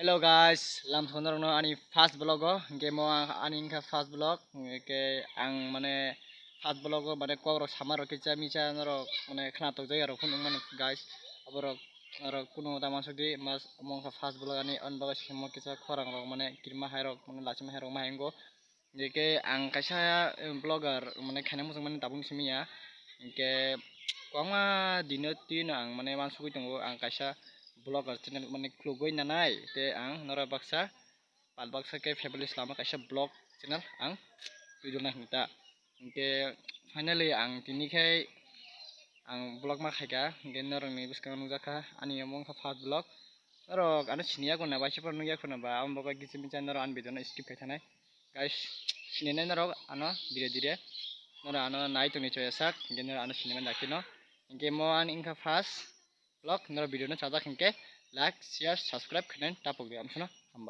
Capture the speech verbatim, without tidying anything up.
Hello guys, lamsong norokno ani first vlog o, hingke mo ang ani wngkha first vlog, hingke ang mane first vlog o mane kok rok sama rok kisa misa norok mane khna tok jaya rok phunuk mano guys, aborok norok kunu da mansuk di mas mo wngkha first vlog ani on bago simo kisa khorang rok mane kirima hai rok mane lachima hai rok ma hingo. Hingke ang kaisa, eh, vlogger mane khaina muchung mani tabuk simi ya. Hingke kwbangma dino twi no ang mane wansugwi tongo, ang kaisa vlogger channel mane khulugwi nanai, te ang norok baksa pal baksa khe family lama kaisa vlog channel ang twijolna hinwi ta. Hingke finally ang tini khe ang vlog ma khaika, hingke norokni bwskango nukjakha ani omo wngkha first vlog. Norok ano siniya khuna ba, se phano nukya khuna ba, amo bagwi kisa misa norok ani video no skip khai thanai. Guys, sininai norok ano dire dire. Norok ano nai tongni choya sak, hingke norok ano sinimani dakti no. Hingke mo ani wngkha first vlog, norok video no chajak hingke like, share, subscribe khainani tapok di, amsono hambai.